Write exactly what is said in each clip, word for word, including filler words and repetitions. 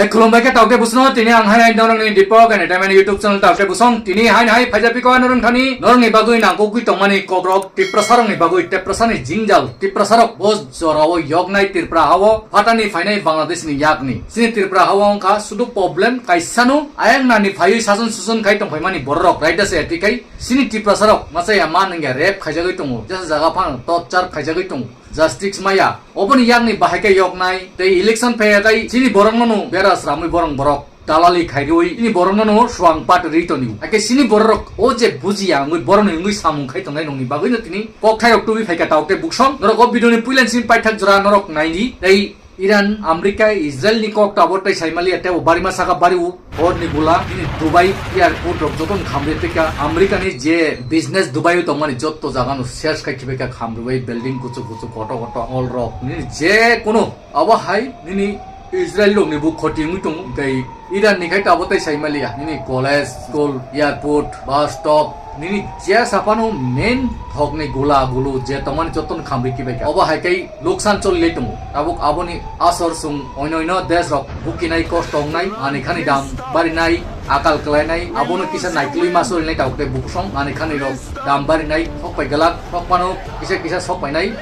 Khulumbai khe taukhe busno tini ang hai hai norokni Deepak Entertainment YouTube channel taukhe busong tini hai hai phaijapiko norok thani norokni bagwi nangkukwi tongmani kokrok Tiprasarokni bagwi Tiprasani jingjal Tiprasarok bo jorao yoknai Tripura hao phatani phainai Bangladeshni yakni chini Tripura hao wngkha sudu problem kaisano ayang nani phaiwi sason suson khai tongphaimani bororok raida se ati khai chini Tiprasarok machaya ma nangya rape khaijagwi tongo jesa jaga phano torture khaijagwi tongo. Justice maya. Oboni yakni bahai khe yoknai, tei election phaiya khai chini borokno no bera sramwi borong borok dalali khairwi chini borokno no suang pat ri tonio. Hakhe chini bororok o je bujiya wngwi borokni wngwi samung khai tongnai nokni bagwi no tini kok thairok tubui phaikha taukhe buksong. Norok o video ni puilan sini paithak jora norok naini. Tei Iran, America, Israel ni kok tabok tei saimaliya tebo barima saka bariu. Hor ni gula, nini Dubai airport rok joto ni khamri teka, America ni je business Dubai o tongmani joto jaga no search khai khibai kha khamri bai building kuchuk kuchuk koto koto mall rok, nini je kono abo hai nini Israel rok ni bo khoti wngwi tongo, tei Iran ni khai tabok tei saimaliya, nini college, school, airport, bus stop, nini je saphano main thokni gula gulu je tongmani jotono khamri kibai kha. Obo hai khe luksan choli lai tongo. Tabuk aboni asor chwng oino oino desh rok bukinai, kosto wngnai, ani khani dam barinai, akal kwlainai, abono kisa naitugwi ma solinai tabuk tei bukusong ani khani rok dam barinai, sok pai galak, sok phano kisa kisa sok painai.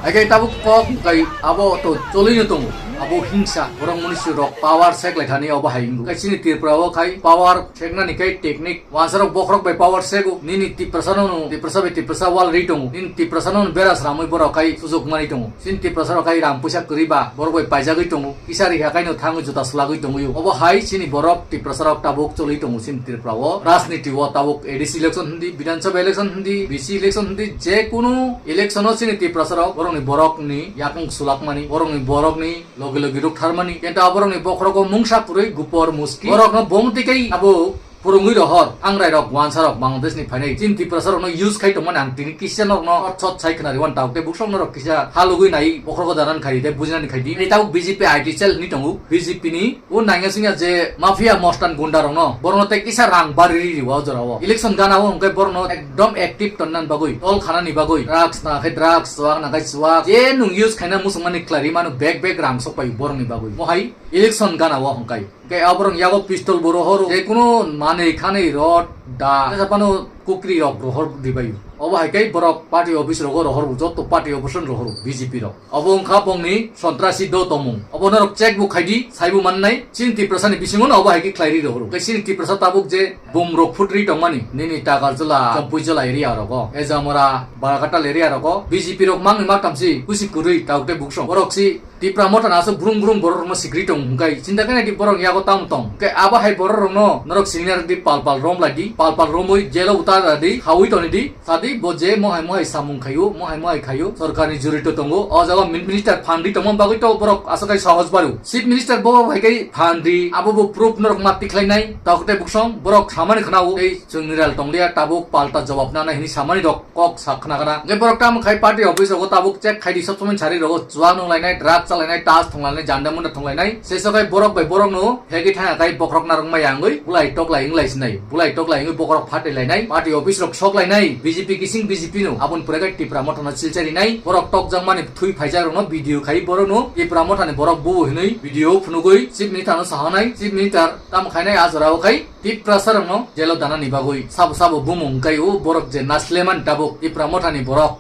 Hai khe tabuk kok kai abo to choli no tongo. Abo hingsa, borok munusu rok power sek lai thani obo hai wngo. Kai chini Tripura o khai power seknani khe technique, wansarok bokhorok bai power sego, nini Tiprasa no, Tiprasa bai Tiprasa wal ri tongo, nini Tiprasa no bera sramwi borok khai sujuk mani tongo, chini Tiprasa rok khai rang puisa kwrwi ba borok bai paijagwi tongo, kisa ri ha khai no thangwi juta swlagwi tongwi o. Obo hai chini borok Tiprasa rok tabuk choli tongo chini Tripura o, rajniti o tabuk A D C election hindi, Bidhan Sabha election hindi, B C election hindi, je kunu election o chini Tiprasa rok borokni borokni yakung sulak mani, borokni borokni logi logi ruk tharmani, kenta aborokni bokhorogo mungsa kwrwi gupor muski. Borokno bongtwi khe abo phwrwngwi rohor, angrai rok, wansa rok, Bangladesh ni phainai, chini Tiprasa rokno use khai tongmani ang tini kisa norokno hot shot sai khna rwi mano, tabuk tei buksong norok kisa halugwi nai bokhorogo danan khai tei bujinani khai di. Tei tabuk B J P I T cell hinwi tongo, B J P ni o nangya singya je mafia mostan gunda rokno, borokno tei kisa rang bari ri rwo o jora o. Election gana o hwnkhe borokno ekdom active tonnani bagwi, tol khanani bagwi, drugs na khai drugs, chuak na khai chuak, je nwng use khaina muchungmani khlai ri mano, bag bag rang sok pai borokni bagwi. Mo hai election gana o hwnkhe. Hwnkhe aborok yago pistol bo rohoro, je kunu manwi khanwi rod da, tei phano kukri rok rohor dibai. Obo hai khe borok party office rogo rohor, joto party office no rohor, B J P rok. Obo wngkha bongni sontrasi do tongmung. Obo norok check bo khai di, saibo mannai. Chini Tiprasa ni bisingo no obo hai khe khlai ri rohor. Tei chini Tiprasa tabuk je bum rok phut ri tongmani, nini Takarjala, Champuijala area rogo, Ejamora, Barakatal area rogo, B J P rok mangni maktam si, kusi kwrwi, tabuk tei buksong. Borok si Tipra Motha no aswk brung brung borok rokno sikri tong hwnkhe, chinta khe nai di borok yago tamo tong. Hwnkhe abo hai borok rokno norok senior di pal pal rom lai di, pal pal romwi jail o utar di, khaui toni di, sadi bo je mohai mohai samung khaio, mohai mohai khaio, sorkar ni jurito tongo, o jaga min-, minister phan ri tongma bagwi to borok aswk hai sahos bario. Chief minister bo hai khe phan ri, abo bo proof norok ma tikhlai nai, tabuk tei buksong borok samani khna o, tei chwng ni rel tong liya, tabuk palta jawab nana hini samani rok. Kok sak khna khna. Hwnkhe borok tamo khai party office rogo tabuk check khai di, sob somoi sari rogo chuak nung lainai, drug chalainai, tas thung lainai, janda munda thung lainai. Seiso khai borok bai borok no hegi thang akai bokhorok narwk maya wngwi bulai tok lai wng lai sinai. Bulai tok lai wngwi bokhorok phatai lainai. Party office rok sok lainai. B J P kising B J P no aboni pore khai Tipra Motha no silchari nai. Borok tok jak mani thui phaijak rok no video khai borok no Tipra Motha ni borok bubu hinwi video phunugwi Chief Minister no sahanai. Chief Minister tamo khainai a jora o khai Tiprasa rokno jelo danani bagwi sabo sabo bumung kai o borok je nasleman tabuk Tipra Mothani borok.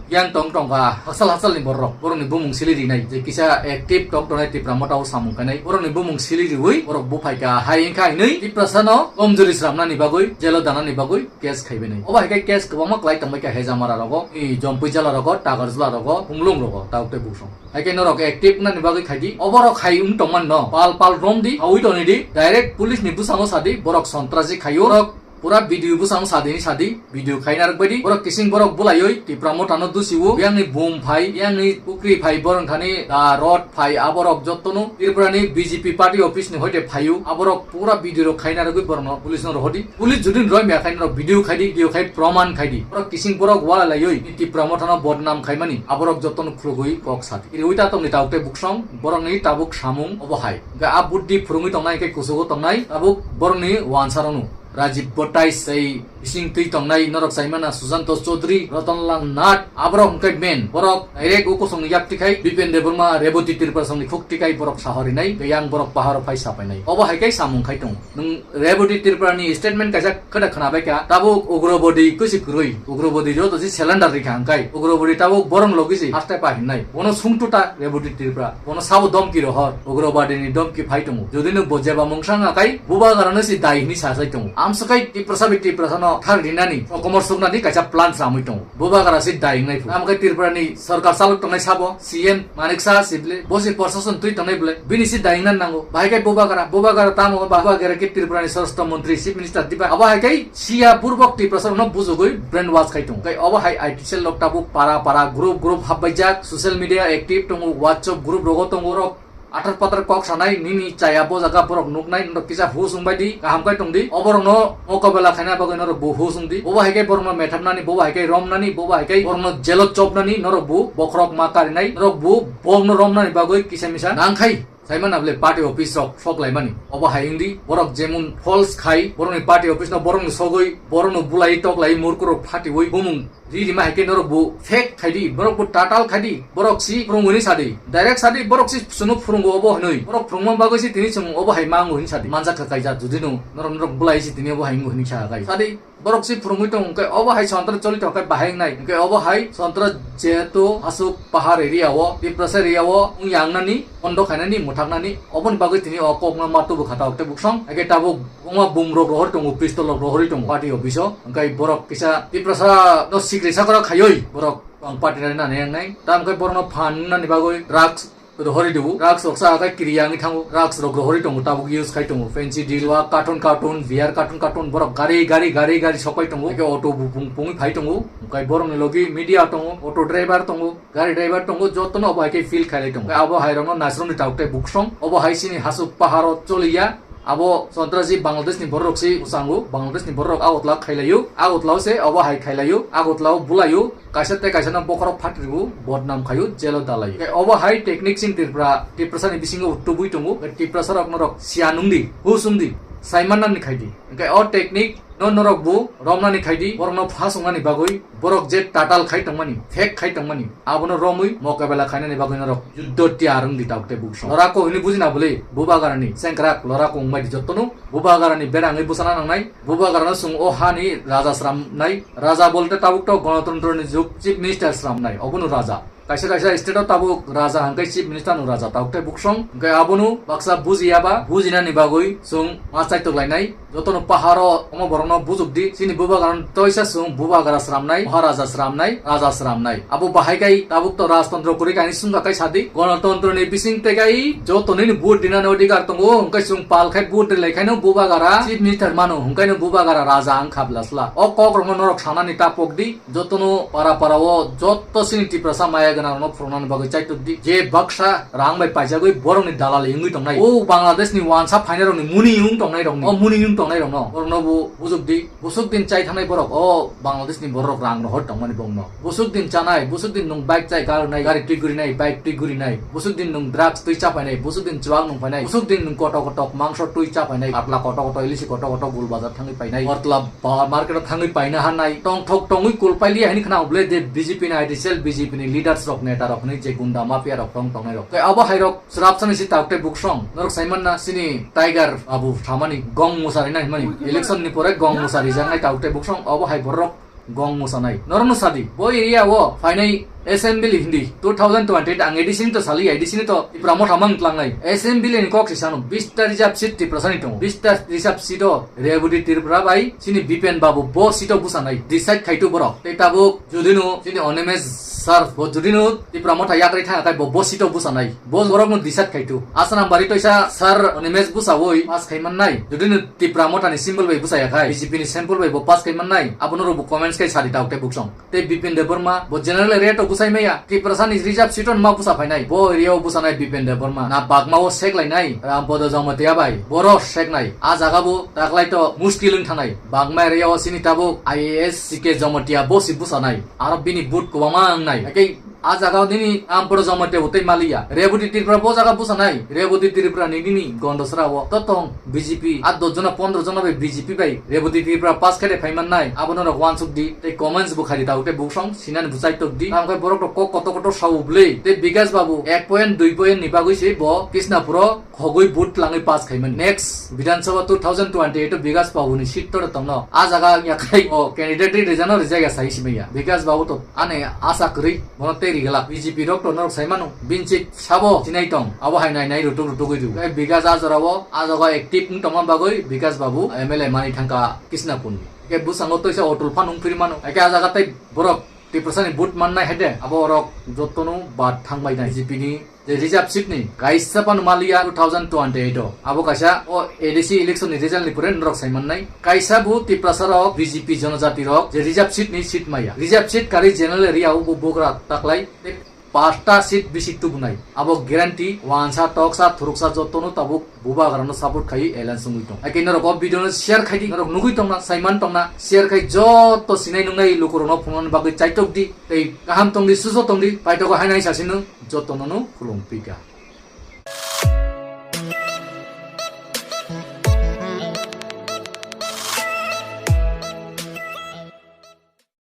Yang tong tongkha hachal hachalni borok, borokni bumung sili rinai je kisa active tong tongnai Tipra Motha o samung kainai, borokni bumung sili riwi borok buphaikha hai wngkha hinwi Tiprasano komjuri sramnani bagwi jelo danani bagwi case khaibainai. Obo hai khe case kwbangma kwlai tongbaikha Hejamara rogo, i Jompui jala rogo, Takarjala rogo, Hunglung rogo, tabuk tei buksong. Hai khe norok active wngnani bagwi khai di. Oborok hai wng tongmani no pal pal rom di, hawi toni di. Direct police ni bwskango sa di, borok sontrasi khaio. Norok pura video bwskango sa di, sa di, video khai narwk bai di. Borok kising borok bwlaiwi Tipra Motha no dusi o. Yang ni bum phai, yang ni pukri phai, borok thani da rod phai, aborok joto no Tripura ni B J P party office ni hoite phaio. Aborok pura video rok khai narwgwi borok no police no rohor di. Police jodi roi maya khai norok video khai di, video khai proman khai di. Borok kising borok wala laiwi Tipra Motha no bodnam khaimani. Aborok joto no khulugwi kok sa di. Iri ui ta tongni tabuk tei buksong, borokni tabuk samung obo hai. Hwnkhe a buddhi phwrwngwi tongnai hwnkhe kuchugo tongnai, tabuk borokni wansa rokno. Rajib Bhattai sei bising twi tongnai norok saimana Susanto Chaudhary, Ratan Lal Nath, aborok hwnkhe main. Borok direct o kosongni yak tikhai Bipen Debbarma, Reboti Tripura songni khuk tikhai borok sahorinai, tei yang borok paharo phai sapainai. Obo hai khe samung khai tongo. Nwng Reboti Tripura ni statement kaisa khwda khwnabai kha, tabuk ugrobodi kwchwi kwrwi, ugrobodi joto si cylinder rikha hwnkhe, ugrobodi tabuk borok logi si haste pa hinnai. Bono sungtuta Reboti Tripura, bono sabo domki rohor, ugrobadi ni domki phai tongo. Jodi no bo jeba mungsa wngkha kai, bubagra no si dai hini sa sai tongo. Amsa kai Tiprasa bai Tiprasa no thar rinani, sokomor suknani kaisa plan samui tongo. Bubagra si dai wngnai phu. Tamo khe Tripura ni sorkar chalok tongnai sabo, C M Manik Saha si bile, bo si prosason twi tongnai bile, bini si dai wngna nango. Bahai khe bubagra, bubagra tamo, bubagra khe Tripura ni Swarashtra Montri, Chief Minister diba. Abo hai khe siya burbok Tiprasa no bujugui brainwash khai tongo. Kai obo hai I T cell lok tabuk para para group group habbaijak, social media active tongo, WhatsApp group rogo tongo rok. Atar patar kok sanai, nini chaya bo jaga borok nuknai, norok kisa hus wngbai di, kaham kai tong di. Oborokno mokabela khaina bagwi norok bo hus wng di. Bobo hai khe borokno methapnani, bobo hai khe romnani, bobo hai khe borokno jelo chopnani, norok bo bokhorok ma karinai, norok bo borokno romnani bagwi kisa misa nang khai. Saimana bole party office rok sok laimani. Obo hai wng di, borok jemon false khai, borokni party office no borokni sogwi, borokno bulai toklai murkurok phatiwi bumung Riri ma hai khe norok bo fake khai di, borok bo tatal khai di, borok si phwrwngwi ni sa di. Direct sa di, borok si chwngno phwrwngo obo hinwi. Borok phwrwngma bagwi si tini chwng obo hai mango hin sa di. Manjak kha kaijak jodi no norok, norok bulai si tini obo hai wngwi hinwi sa kai. Sa di, borok si phwrwngwi tong hwnkhe obo hai sontro choli tong khe bahai wngnai. Hwnkhe obo hai sontro jehetu hasuk pahar area o, Tiprasa area o wng yang nani, bondo khainani, mwthaknani, oboni bagwi tini o kokno ma tubu kha tabuk tei buksong. Hai khe tabuk Kwbangma bumrok rohorwi tongo, pistol rok rohorwi tongo party office o. Hwnkhe borok kisa Tiprasa no sikri sakra khaiwi borok ang party nani nani wngnai. Tamo khe borokno phan nani bagwi drugs rohorwi dibu. Drugs rok sa khe kiri yangwi thango. Drugs rok rohorwi tongo, tabuk use khai tongo. Fancy dilwa, carton carton, beer carton carton, borok gari gari gari gari sokpai tongo. Hwnkhe auto bo pung pungwi phai tongo. Hwnkhe borokni logi media tongo, auto driver tongo. Gari driver tongo, jotono obo hai khe feel khailai tongo. Abo hai rokno nasrwngni tabuk tei buksong. Obo hai chini hasuk paharo choliya. Abo Sontrasi Bangladesh ni borok si bwskango. Bangladesh ni borok Agartala khailaio. Agartala se obo hai khailaio. Agartala o bulaio. Kaisa tei kaisa no bokhorok phatrio, bodnam khaio, jelo dalaio. Tei obo hai technique chini Tripura, Tiprasa ni bisingo tubui tongo. Tiprasa rok norok siya nungdi, hus wngdi, saimanani khaidi. Hwnkhe o technique no norok bo romnani khaidi, borokno phasongnani bagwi, borok je tatal khai tongmani, fake khai tongmani, abono romwi mokabela khainani bagwi norok juddo tiyar wngdi tabuk tei buksong. Lorako hwnwi bujina bwlwi, bubagrani sengkrak lorako wngbaidi jottono, bubagrani berangwi bwsana nangnai, bubagrano chwng o hani raja sramnai, raja bolte tabuk to gonotontroni jug, chief minister sramnai, obono raja. Kaisa kaisa state o tabuk raja hwnkhe chief minister no raja tabuk tei buksong. Hwnkhe abono baksa bujiya ba bujinani bagwi chwng ma chaitok lainai. Jotono paharo omo borokno bujukdi. Chini bubagrano toisa chwng bubagra sramnai, maharaja sramnai, raja sramnai. Abo bahai kai tabuk to rajtontro kwrwi kainwi swngkha kai sadi. Gonotontroni bising tegai jotonino vote dinani odhikar tongo. Hwnkhe chwng pal khai vote rilai khaino bubagra chief minister mano, hwnkhaino bubagra raja wngkha bwlasla. O kokrokno norok sanani ta pokdi. Jotono para para o joto chini Tiprasa maya gwnang rokno phwrwngnani bagwi chaitok di. Je baksa rang bai paijagwi borokni dalal wngwi tongnai. O Bangladesh ni wansa phainai rokni muni wng tongnai rokni. O muni wng tongnai rokno. Borokno bo bujok di. Busuk din chai thangnai borok. O Bangladesh ni borok rang rohor tongmani bongno. Busuk din chanai, busuk din nwng bike chai garnai, gari twi gurinai, bike twi gurinai. Busuk din nwng drugs twi chapainai, busuk din chuak nwng phainai. Busuk din nwng kotok kotok mangso twi chapainai, patla kotok kotok, ilisi kotok kotok, gul bazar thangwi painai. Ortla Ba market o thangwi paina hanai, tongthok tongwi kulpaili haini khna oble de B J P ni I T cell, B J P ni leaders rok, neta rok hinwi je gunda mafia rok tong tongnai rok. Tei abo hai rok srapsani si tabuk tei buksong. Norok saimanna sini Tiger Babu samani gong musari nai hwnmani. Election ni pore gong musari jaknai tabuk tei buksong. Abo hai borok gong musanai. Norokno sadi, bo area o phainai Assembly hindi two thousand twenty ang A D C ni to sali, A D C ni to Tipra Motha mang tlangnai. Assembly ni kok sisano bista reserve seat Tiprasa ni tongo. Bista reserve seat o Reboti Tripura bai chini Bipen Babu bo seat o busanai. Decide khaitu borok. Tei tabuk judino chini Onimesh sir bo judino Tipra Motha yakri thang akai bo, bo seat o busanai. Bo borokno decide khaitu. Asana bari toisa sir Onimesh busawi pass khaimannai. Judino Tipra Motha ni symbol bai busaya khai, B J P ni symbol bai bo pass khaimannai. Abono rok bo comments khai sadi tabuk tei buksong. Tei Bipen Debbarma, bo general area to busai maya. Tiprasa ni reserve seat on ma busa phainai. Bo area o busanai Bipen Debbarma. Na bagma o sek lainai, Rampodo Jamatia bai. Boro sek nai. A jaga bo taklai to muskil wng thanai. Bagma area o sini tabuk I A S C K Jamatia bo si busanai. Aro bini vote kwbangma wng nai. Hakhe A jaga o nini Ampura Jamatia bo tei maliya. Reboti Tripura bo jaga busanai. Reboti Tripura ni nini Gondosra o. To tong B J P. A dos jona pondro jona bai B J P bai Reboti Tripura pass khe de phai mannai. Abono rok wansuk di. Tei comments bo khai di tau tei buksong sinani buchai tok di. Tamo khe borok rok kok koto koto sao bwlwi. Tei Bikash Babu ek point dui point ni bagwi se bo Kisnapuro hogwi vote langwi pass khaimani. Next Bidhan Sabha two thousand twenty-eight o Bikash Babu ni seat toro tongno. A jaga wngya khai o candidate rijano rijak ya sai simaya. Bikash Babu to ani asa kwrwi bono tei rigala. B J P rok to norok sai mano. Binchik sabo chinai tong. Abo hai nai nai rutuk rutuk wi du. Tei Bikash a jora o a jaga active wng tongma bagwi Bikash Babu M L A mani thangka Kisnapur ni. Ke busango toisa Atul phan wng phiri mano. Eke a jaga tei borok Tiprasa ni vote mannai hai de. Abo orok jotono bad thangbai nai B J P ni. Je reserve seat ni kaisa phano maliya two thousand twenty-eight o. Abo kaisa o A D C election ni result ni pore norok sai mannai. Kaisa bo Tiprasa rok B J P jonojati rok je reserve seat ni seat maya. Reserve seat kari general area o bo bogra taklai. Tei pasta seat bisi tubunai. Abo guarantee wansa toksa thuruksa jotono tabuk bubagrano support khai alliance wngwi tong. Ake norok o video no share khai di. Norok nugwi tongna, saiman tongna, share khai joto sinai nungnai lukurokno phunukna bagwi chaitok di. Tei kaham tong di, suso tong di. Paitogo hai nai sasino jotono no khulum pika.